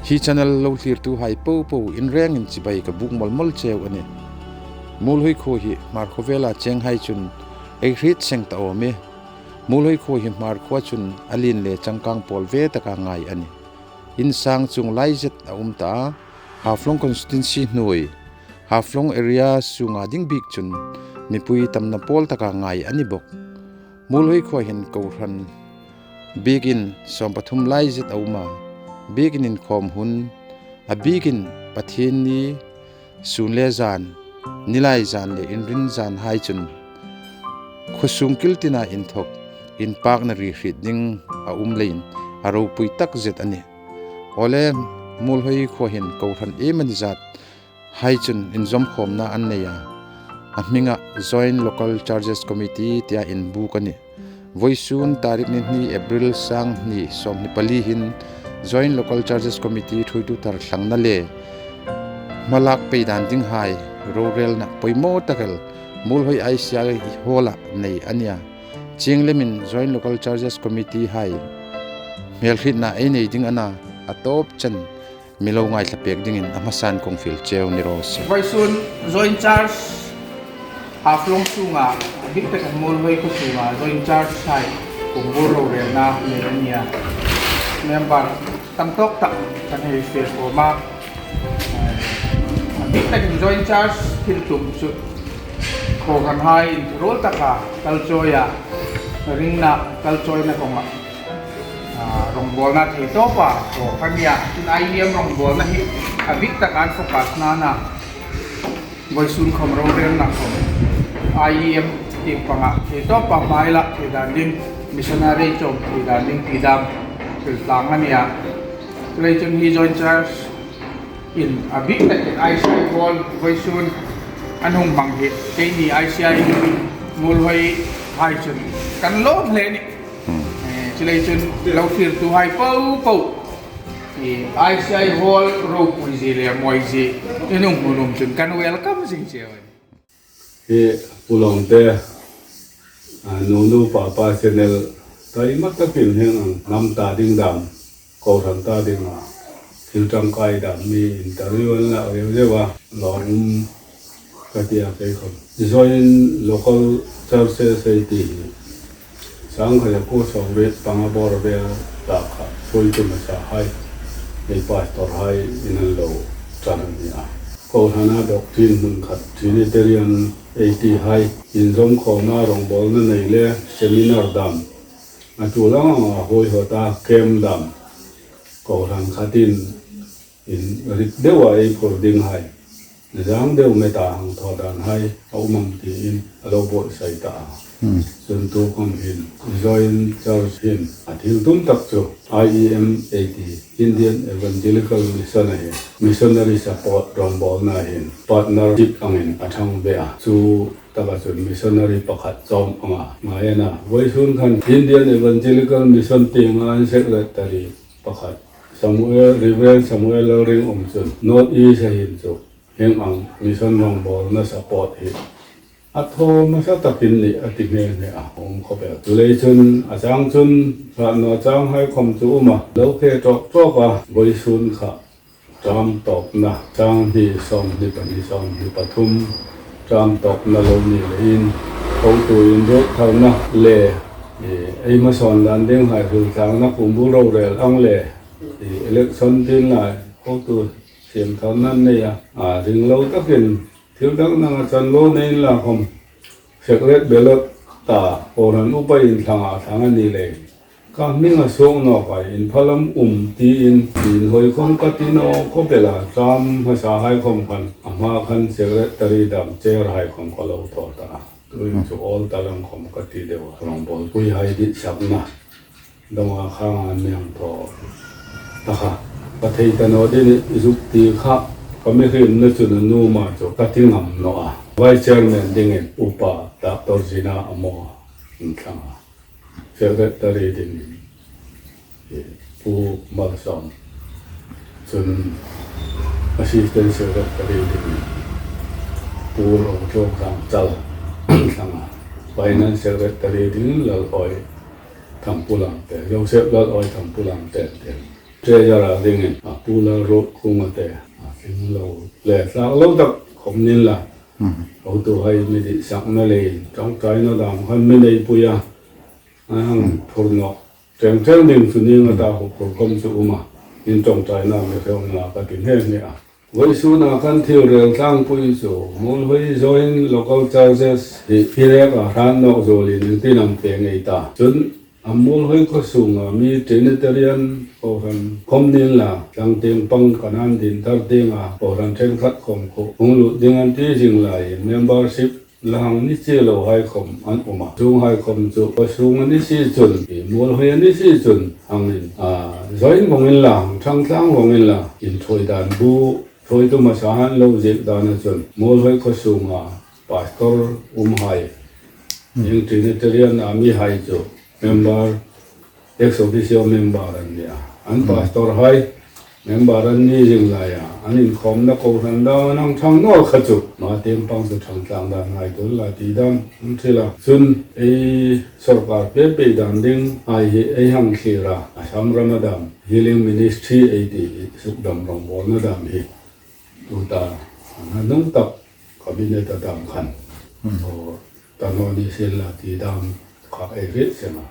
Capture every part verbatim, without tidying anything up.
Hi channel lo thlirtuhai popo in rengin chibai ka buk mawlmawl cheu a nih. Muolhoi khuo hi Hmarkhawvela chenghai chun ei hriet seng ta awm e. Muolhoi khuo hi Hmarkhawva chun a lien le changkang pawl ve taka ngai a nih. In sang chuong lai zet a um ta a, Haflong constituency hnuoi, Haflong area sunga ding bik chun mipui tamna pawl taka ngai a ni bawk. Muolhoi khuoa hin kohran biekin sawm pathum lai zet a um a, biekin inkhawm hun, a biekin Pathienni, sun le zan, nilai zan le inrinzanhai chun khuo sung kil tina inthok, inpakna ri hriet ding a um leiin a ropui tak zet a nih. Awle, Muolhoi khuoa hin kohran iem a ni zat hai chun inzawmkhawmna an nei a. A hminga Joint Local Churches Committee tia inbuk a nih. Vawisun tarik ni hni April sang hni sawmhni pali hin Joint Local Churches Committee thuoitu thar thlangna le hmalak pei dan dinghai rorelna poimaw tak el Muolhoi I C I Hall-a nei a nih a. Chieng lemin Joint Local Churches Committee hai hmelhrietna ei nei ding a na, a tawp chen mi lo ngaithlak pek dingin a hmasan kong fiel cheu ni raw se. Vawisun Joint Church Haflong sunga, a bik taka Muolhoi khuo sunga Joint Church hai kong bur lo relna nei a nih a. Member tam tawk tak kan hei fe khawm a. A bik takin Joint Church thil tum chu kohranhai inthuruol taka kalchawi a, ringna kalchawina konga a, rongbawlna thei tawpa thaw kha a nih a. Chun I E M rongbawlna hi a bik taka an focus-na a na. Vawisun khawm rorelna khawm I E M tieng panga thei tawpa hmai la thei dan ding, missionary chawm thei dan ding ti dam thil tlang a nih a. Chuleiin chun hi Joint Church in a bik takin I C I Hall vawisun an hung hmang hi keini I C I Muolhoi hai chun kan lawm hle a nih. Hmm. Eh, chuleiin chun lo thlirtuhai popo, eh, I C I Hall ropui zie le mawi zie in hung hmu nuom chun kan welcome zing cheu a nih. Hi Pu Lawmte, a, Nunu Papa channel taima takin hieng ang hnam ta ding dam, kohran ta dinga thil ṭangkai dam mi interview an lak riau riau a, lawmum ka ti a kei khawm. Joint Local Churches ei ti hi sangkhat le kuo sawmriet panga bawr vel tak kha thuoitu hmasahai, ei pastorhai in an lo ṭan a nih a. Kohrana doctrine hmun khat Trinitarian ei ti hai inzawmkhawmna rongbawlna nei le seminar dam, a tul ang anga huoihawta camp dam, kohran khatin inrik deua ei phur dinghai, zang deu meta hang thaw danhai a um am tiin a lo buotsai ta a. Hmm. Chun tukhawm hin Joint Church hin a thil tum tak chu I E M ei ti, Indian Evangelical Mission-a hin missionary support rongbawlna hin partnership angin a ṭhang ve a. Chu taka chun missionary pakhat chawm anga ngai a na. Vawisun khan Indian Evangelical Mission tienga an secretary pakhat, Samuel, Reverend Samuel Lalringaw chun North East-a hin chu hieng ang mission rongbawlna support hi a thaw hmasa takin ni a ti nghe nghe a, um khawp el. Chuleiin chun a chang chun hrat naw changhai khawm chu um a, lo khe tawk tawk a, vawisun kha term tawpna, term hi sawmhni pahni, sawmhni pathum term tawpna lo ni leiin, hotu inruotharna le, eh, ei hmasawn dan dinghai hriltlangna kong bur rorel ang le, eh, election ding lai hotu siemtharna nei a, a ring lo takin thil dang danga chan lo nei inla khawm, secret ballot ta kohran upa in thlang a thlang a ni lei, ka hming a suok nawk a, inphalam um tiin inhawi khawm ka ti naw khawp el a, term hmasahai khawm khan a hma khan secretary dam, chair hai khawm ka lo thaw ta a. Tuhin chu awl ta lang khawm ka ti deu a, rongbawlpuihai ditsakna dawng a khang an mi hang thaw ta kha. Ka thei ta naw ding zuk ti kha, ka mihriemna chun a nuom a, chu ka ti ngam naw a. Vice chairman dingin upa Doctor Zina Amo in thlang a. Secretary dingin, eh, Pu Malsawm. Chun Assistant Secretary dingin Pu Rongthlawngkang Chal thlang a. Finance Secretary dingin Lal Awi Thangpulamte, Joseph Lal Awi Thangpulamte te. treasurer dingin a Pu Lalruotkhunga te, a tling lo le tlak lo tak khawm ni inla, hotuhai mi ditsakna le ṭawngṭaina dam khan mi neipui a, a hang phur nawk ṭeng ṭeng ding chu ni nga ta, huphur khawm chu um a, in ṭawngṭaina mi hremna ka ti nghe nghe a. Vawisuna kan thil rel tlangpui chu Muolhoi Joint Local Churches hi hi rek a hran nawk zuol in tin am pe ngei ta. Chun a Muolhoi khaw sunga mi Trinitarian kohran khawm ni inla, tlang tieng pang kan an din thar tienga kohran ṭhenkhat khawm khu hung lut ding an ti zing lai membership la hang ni chie lo hai khawm an um a. Chuonghai khawm chu khaw sung a ni si chun, i Muolhoi a ni si chun, hang in, a, join vawng inla, hang ṭhang tlang vawng inla, inṭhuoi dan bu, ṭhuoi tum a sa han lo ziek dan a chun, Muolhoi khaw sunga pastor umhai, ieng Trinitarian a mihai chu member, ex officio member an ni a. An pastor hai member an ni zing lai a, an inkhawmna kohran dam an hang ṭhang naw kha chu, hma tieng pang chu ṭhang tlang dan ngaituo la ti dam an hril a. Chun ei sawrkar pei pei dan ding hai hi ei hang thlir a, Assam rama dam, Healing Ministry ei ti, sukdam rongbawlna dam hi tuta a hnuhnung tak cabinet a dam khan, aw, ta naw ni sien la ti dam kha ei hriet seng a.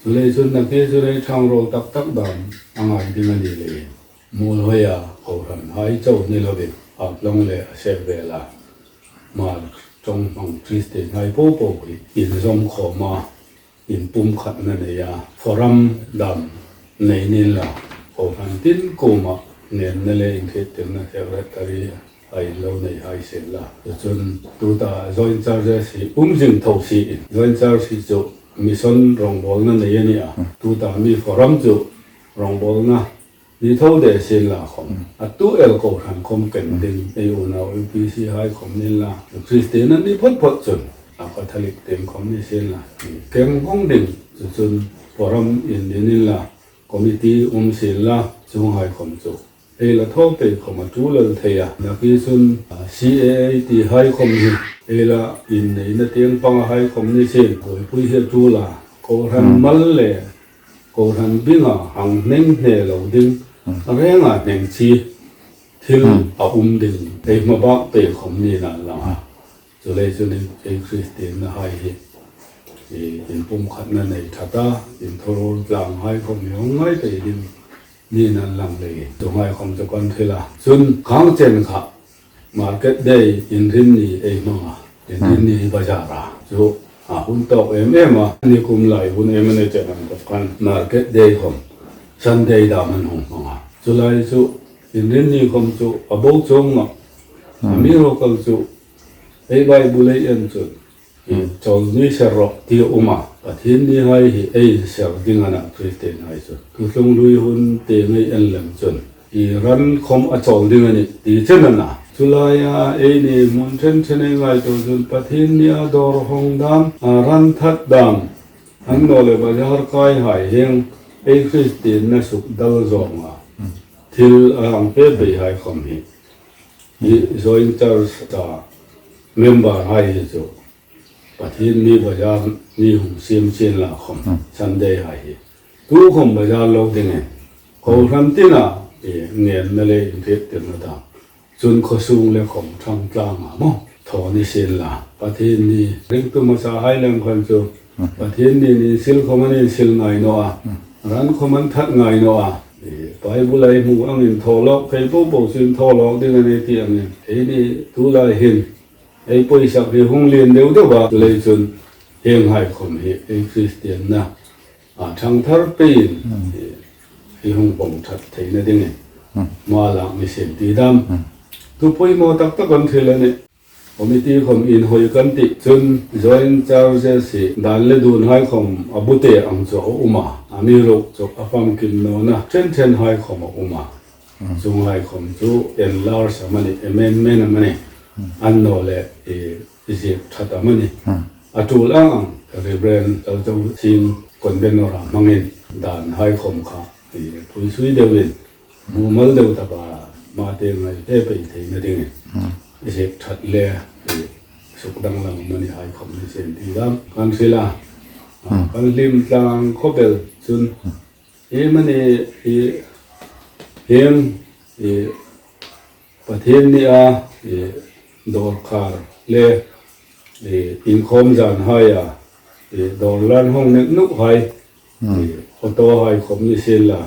Chuleiin chun nakie chun ei ṭhang rawl tak tak dam a ngai ding a ni leiin, Muolhoia kohranhai chau ni lovin, Haflong le a sel vela Hmar ṭawng hmang Kristienhai po po hi inzawm khawma, inpumkhatna nei a, forum dam nei ni inla, kohran tin kuoma ngenna le inhriettirna secretary hai lo nei hai sien la. Chun tuta joint churches hi um zing tho si in, joint church hi chu mission rongbawlna nei a ni a. Tuta mi forum chu rongbawlna ni tho de sien la khawm, a tu el kohran khawm keng ding, ei unau U P C hai khawm ni inla, Kristienhai ni phawt phawt chun, a Catholic tieng khawm ni sien la, keng vawng ding, chu chun forum in ni inla, committee um sien la, chuonghai khawm chu ei la thaw pei khawm a ṭul el thei a. Nakie chun, a, C A A ti hai khawm hi ei la inneina tieng panga hai khawm ni sien, buoipui hi a ṭul a, kohran mal le kohran binga hang hneng hne lo ding, a renga hneng chi thil a um ding, ei hmabak pei khawm ni inla. Chuleiin chun ei Kristienhai hi, i, inpumkhatna nei ṭhat a, inthuruol tlanghai khawm hi hung ngai pei ding ni inla, chuonghai khawm chu kan hril a. Chun khang chen kha Market Day, Inrinni ei hmang a, Inrinni bazar a. Chu a hun tawk em em a, nikum lai hun em a ni chen ang tak khan Market Day khawm Sunday dam an hung hmang a. Chu lai chu Inrinni khawm chu a bo chuong a. Amiruokchu ei Bible ei en chun, i, chawl ni ser rawh ti a um a, Pathien nihai hi ei ser ding a na, Kristienhai chu. Thuthlung hlui hun tieng ei en lem chun, i, ran khawm a chawl ding a nih ti chen a na. Chu laia eini hmun ṭhen ṭhen ei ngaituo chun Pathien nia dawr hawng dam, a, ran that dam, annawleh bazar kaihai hieng ei Kristienna sukdal zawnga thil a hang pe pei hai khawm hi, i, joint church a memberhai hi chu Pathien ni bazar ni hung siem chie inla khawm, Sunday hai hi tu khawm bazar lo dingin, kohran tina, i, ngenna le inhriettirna dam, chun khaw sung le khawm ṭhang tlanga maw, thaw ni sien la. Pathien ni ringtu hmasa hai lem khan chu Pathien ni ni sil khawm an insil ngai naw a, ran khawm an that ngai naw a. I, Bible-a ei hmu angin thaw lawk thei po po chun thaw lawk ding a nih ti angin, eini tu lai hin ei poisak hi hung lien deu deu a, chuleiin chun hienghai khawm hi ei Kristienna, a, ṭhang thar peiin, i, i hung vawng ṭhat theina dingin hma lak ni sien ti dam. Thu poimaw tak tak an hril a nih. Committee khawm inhawi kan tih chun joint churches hi dan le dunhai khawm a bu te ang chu a um a, amiruokchu a famkim nawna ṭhen ṭhen hai khawm a um a. Chuonghai khawm chu enlarge amanih, amendment amanih, annawleh, i, ziek ṭhat amanih, a ṭul ang ang, Reverend Lalchawsing convener-a hmangin danhai khawm kha, i, phuisui deuin, mumal deu taka hma tieng ngai te pei theina dingin, ziek ṭhat le, i, sukdanglam amanihai khawm ni sien ti dam kan hril a. A, kan hlim tlang khawp el chun, i, mani, i, Hieng, e, Pathienni a, e, dawrkhar le, e, inkhawm zan hai a, e, dawr lan hawng nek nuk hai, e, auto hai khawm ni sien la,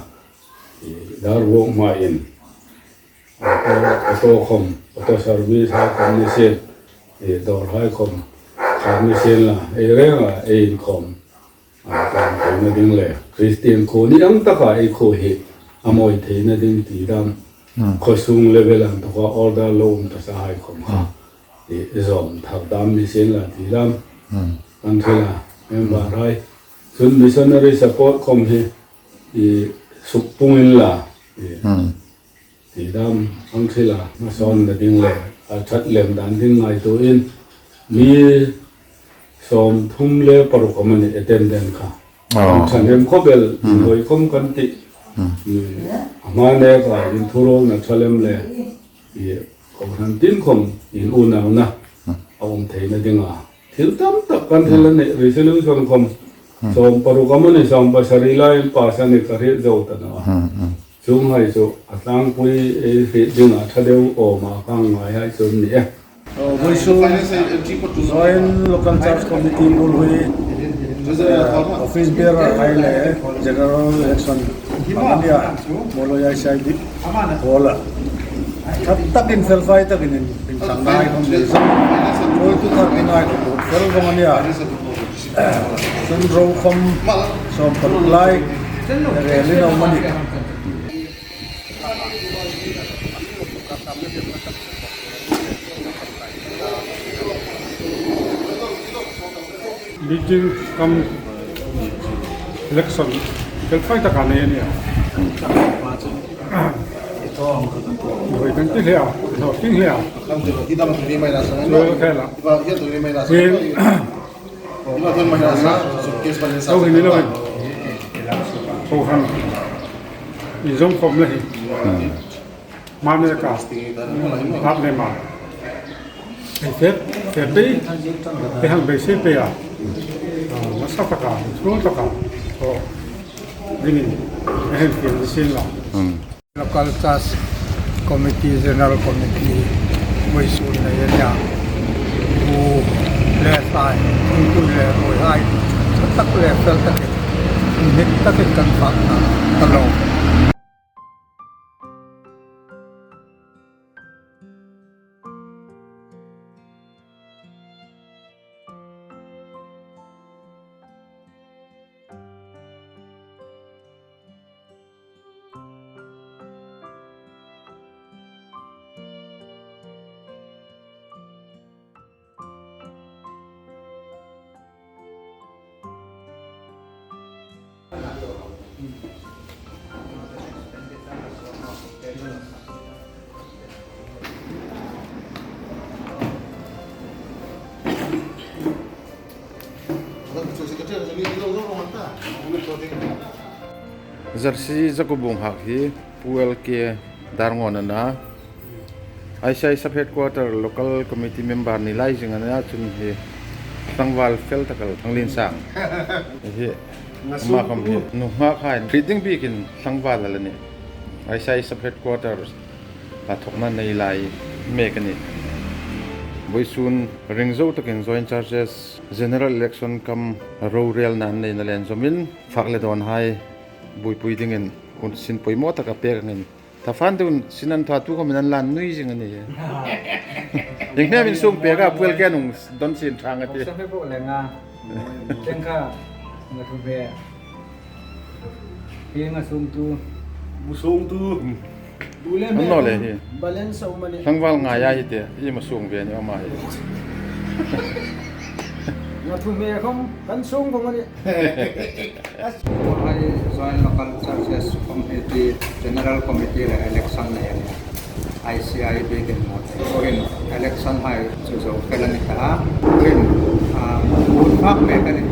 e, dar bawk hmain, auto, auto khawm, auto service hai khawm ni sien, e, dawr hai khawm, khawm ni sien la, e, renga, e, inkhawm. A, tlawm theina ding le Kristian khuo ni ang taka ei khuo hi a mawi theina ding ti dam. Hmm. Khuo sung level ang taka order lo um ta sa hai khawm kha. Hmm. I, i zawm thar dam ni sien la ti dam. Hmm. Kan thil a, member hai. Chun missionary support khawm hi, i suk pung in la. I, Hmm. ti dam ang thil a, hmasawnna ding le, a ṭhat lem dan ding ngaituoin, mi sawmthum le paruk amanih attendant kha. Oh. An ṭhahnem khawp el, Hmm. hoi khawm kan ti. Hmm. Hmm. A hma neka inthurona ṭha lem le, i, kohran tin khawm inunauna Hmm. a um theina dinga thil tam tak kan hril Hmm. a nih, resolution khawm. Hmm. Sawm paruk amanih, sawm pasari lai in pass a nih ka hriet zo ta naw a. Hmm, hmm. Chuong hai chu a tlangpui ei hriet dinga ṭha deu awm a ka ngai hai chu a ni e. Oh, vawisun Joint Local Church Committee Muolhoi, eh, office bearer hai le general election a nia, Muolhoi I C I B hall-a ṭha takin fel fai takin inthlanna khawm ni sa. Ruoitu thar ding hai khawm fel vawng a nia. Chun ro khawm sawm paruk lai rel in a um a nih. Meeting cum election fel fai taka nei a nia. Hoi kan ti hle a, hoi kan ti hle a. Chuong khela. Hin, lo hin, lo hin. Ko han. I zong khom le hi. Hmm. Mane ka. Hap le ma. Ei fet, fet dei. Ei hang dei se pe a. Ah, masa taka, suol taka. Oh. Dingin. Ei hen fiel di sin la. Hmm. Local Church Committee, General Committee, vawisun nei a nia. Bu le tlai, thingpui le ruoi hai, ṭha tak le fel takin, inhnik takin kan fak ta, ta lo. Zarsi Zakubung hak hi Pu L K Darngawn a na. I C I Sub Headquarter Local Committee Member ni lai zing a na chun hi tlangval fel tak el Thanglinsang. Hi ma khom hi nunghak hai hriet ding bikin tlangval a la nih. I C I Sub Headquarter a thawkna nei lai mek a nih. Vawisun ring zo takin Joint Churches General Election cum rorelna an neina le inzawmin fak le dawn hai buoipui dingin hun sin poimaw taka pek angin. Tafan dun sin an tha tu khawmin an lan nui zing a nih. Ieng hnem in sung pek a, Pu L K nung don sin thang a ti. Sa me po le nga. Teng kha nga thu me. Hi nga sung tu. Bu sung tu. Hmm. Bu le me. An naw le hi. Balance a um a nih. Tlangval ngai a hi te, i ma sung ve ni ama hi. Nga thu me khom, kan sung vawng a nih. Hai Joint Local Churches Committee, General Committee le election nei a nih. I C I B din mo te. Ko hin election hai chu zo fel a ni ta. Ko hin, ah, vote fak mek a nih.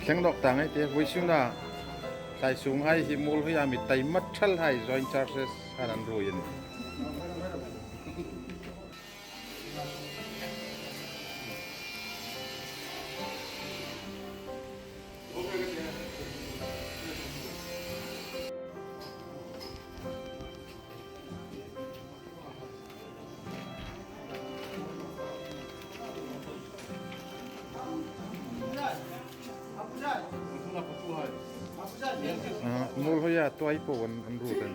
Thleng nawk ta ngei te, vawisuna. Tlaisung hai hi Muolhoia mi taima ṭhal hai joint churches an an ruoi a nih. Ah, Muolhoia tuai po an, an ruot an.